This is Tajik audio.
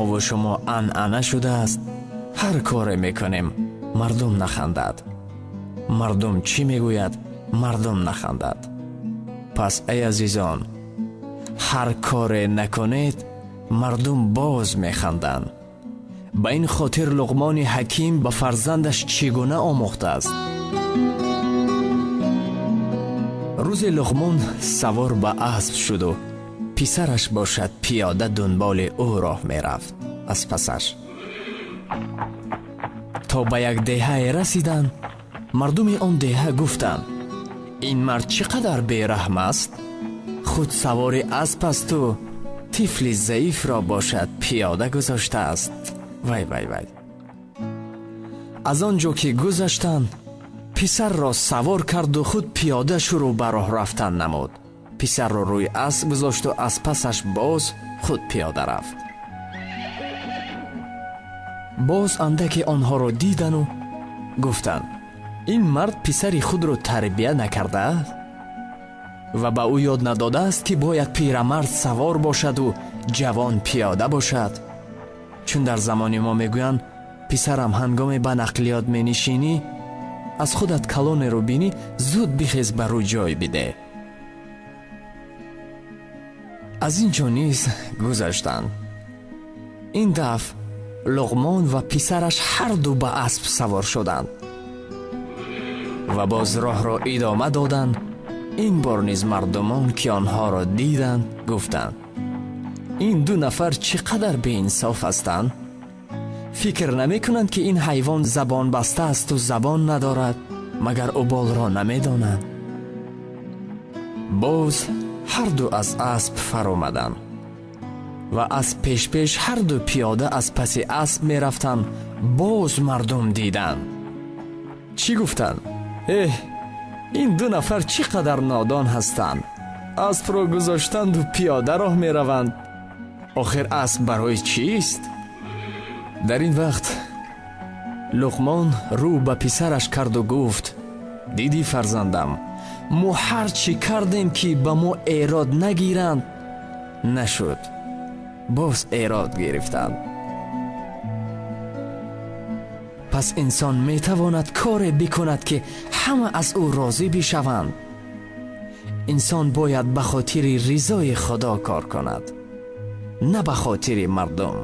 Мову шумо анъана шудааст, ҳар коре мекунем, мардум нахандад. Мардум чӣ мегӯяд, мардум нахандад. Пас, эй азизон, ҳар коре накунед, мардум боз механданд. Ба ин хотир Луқмони Ҳаким ба фарзандаш чӣ гуна омӯхтааст? Рӯзе Луқмон савор ба асп шуду писараш бошад пиёда дунболи ӯ роҳ мерафт аз пасаш. То ба як деҳае расиданд, мардуми он деҳа гуфтанд: ин мард чӣ қадар бераҳм аст? Худ савори асп асту тифли заифро бошад пиёда гузоштааст. Вай, вай, вай! Аз он ҷо ки гузаштанд, писарро савор карду худ пиёда шурӯъ ба роҳ рафтан намуд. Писарро рӯи асп гузошту аз пасаш боз худ пиёда рафт. Боз андаке онҳоро дидану гуфтанд: ин мард писари худро тарбия накардааст ва ба ӯ ёд надодааст, ки бояд пирамард савор бошаду ҷавон пиёда бошад. Чун дар замони мо мегӯянд: писарам, ҳангоме ба нақлиёт менишинӣ, аз худат калонеро бинӣ, зуд бихез, ба рӯ ҷой бидеҳ. Аз ин ҷо низ гузаштанд. Ин дафъ Луқмон ва писараш ҳарду ба асп савор шуданд ва боз роҳро идома доданд. Ин бор низ мардумон, ки онҳоро диданд, гуфтанд: ин ду нафар чӣ қадар беинсоф ҳастанд? Фикр намекунанд, ки ин ҳайвон забонбаста асту забон надорад, магар уболро намедонанд? Боз ҳарду аз асп фаромаданд ва аз пешпеш ҳарду пиёда аз паси асп мерафтанд. Боз мардум диданд. Чӣ гуфтанд? Эҳ, ин ду нафар чӣ қадар нодон ҳастанд? Аспро гузоштанду пиёда роҳ мераванд. Охир асп барои чист? Дар ин вақт Луқмон рӯ ба писараш карду гуфт: дидӣ, фарзандам, мо ҳар чӣ кардем, ки ба мо эрод нагиранд, нашуд, боз эрод гирифтанд. Пас инсон метавонад коре бикунад, ки ҳама аз ӯ розӣ бишаванд. Инсон бояд ба хотири ризои Худо кор кунад, на ба хотири мардум.